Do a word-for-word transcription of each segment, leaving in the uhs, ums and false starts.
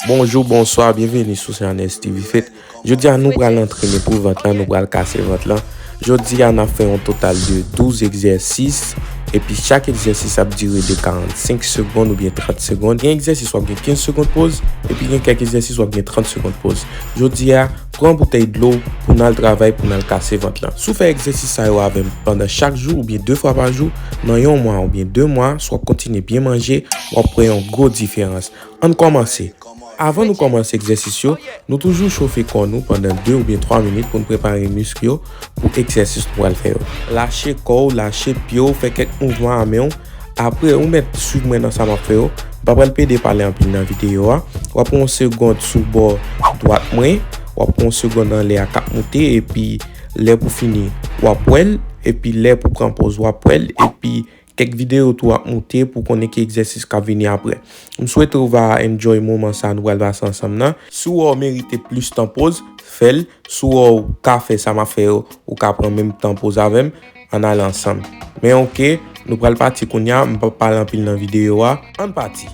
Bonjou, bonswa, byenveni sou Chanel Stevie Fit. Jodi a nou pral antrene pou vant lan, nou pral kase vant lan. Jodi a n ap fè yon total de douz egzèsis, epi chak egzèsis ap dire de karannsenk segonn oubyen trant segonn. Gen egzèsis w ap gen kenz segonn poz, epi gen kèk egzèsis w ap gen trant segonn poz. Jodi a, pran boutèy dlo pou n al travay, pou n al kase vant lan. Si w fè egzèsis sa yo avè m pandan chak jou oubyen de fwa pa jou, nan yon mwa oubyen de mwa, si w ap kontinye byen manje, w ap wè yon gwo diferans. Ann kòmanse. Avan nou kòmanse egzèsis yo, nou toujou chofe kò nou pandan de oubyen twa minit pou n prepare misk yo pou egzèsis nou pral fè yo. Lache kò w, lache pye w, fè kèk mouvman a men w. Apre, ou mèt swiv mwen nan sa m ap fè yo. M pa pral pede pale anpil nan videyo a. W ap pran yon segonn sou bò dwat mwen, w ap pran yon segonn anlè a k ap moute, epi lè pou fini, w ap wè l, epi lè pou pran pòz, w ap wè l, epi kèk videyo tou ap moute pou konnen ki egzèsis k ap vini apre. M swete w va enjoy moman sa nou pral pase ansanm nan. Si w wè w merite plis tan poz, fè l. Si w wè w ka fè sa m ap fè yo, ou ka pran menm tan poz avè m, ann ale ansanm. Men oke, nou pral pati kounye a, m p ap pale anpil nan videyo a. Ann pati!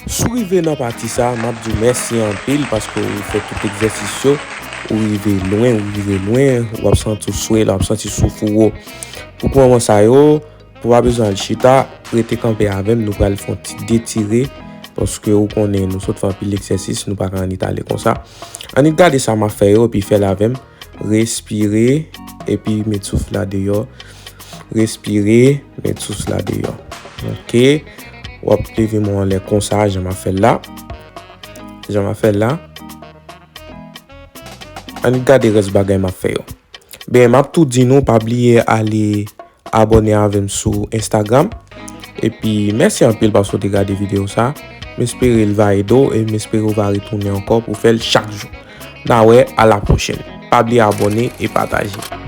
Si w rive nan pati sa, m ap di w mèsi anpil paske w fè tout egzèsis yo. Ou rive lwen, ou rive lwen, w ap santi w swè la, w ap santi souf ou wo. Pou koumanman sa yo, pou w pa bezwen al chita, rete kanpe avè m, nou pral fè yon ti detire, paske ou konnen nou sot fè anpil egzèsis, nou pa ka annik ale konsa. Annik gade sa m ap fè yo, epi fè l avè m. Respire, epi met souf la deyò. Respire, met souf la deyò. Ok. W ap leve men w anlè konsa, jan m ap fè l la. Jan m ap fè l la. Ann gade rès bagay m ap fè yo. Ben, m ap tou di nou, pa bliye ale abòne avè m sou Instagram. Epi, mèsi anpil paske w te gade videyo sa. M espere l va ede w e m espere w va retounen ankò pou fè l chak jou. N a wè, a la pwochèn. Pa bliye abòne e pataje.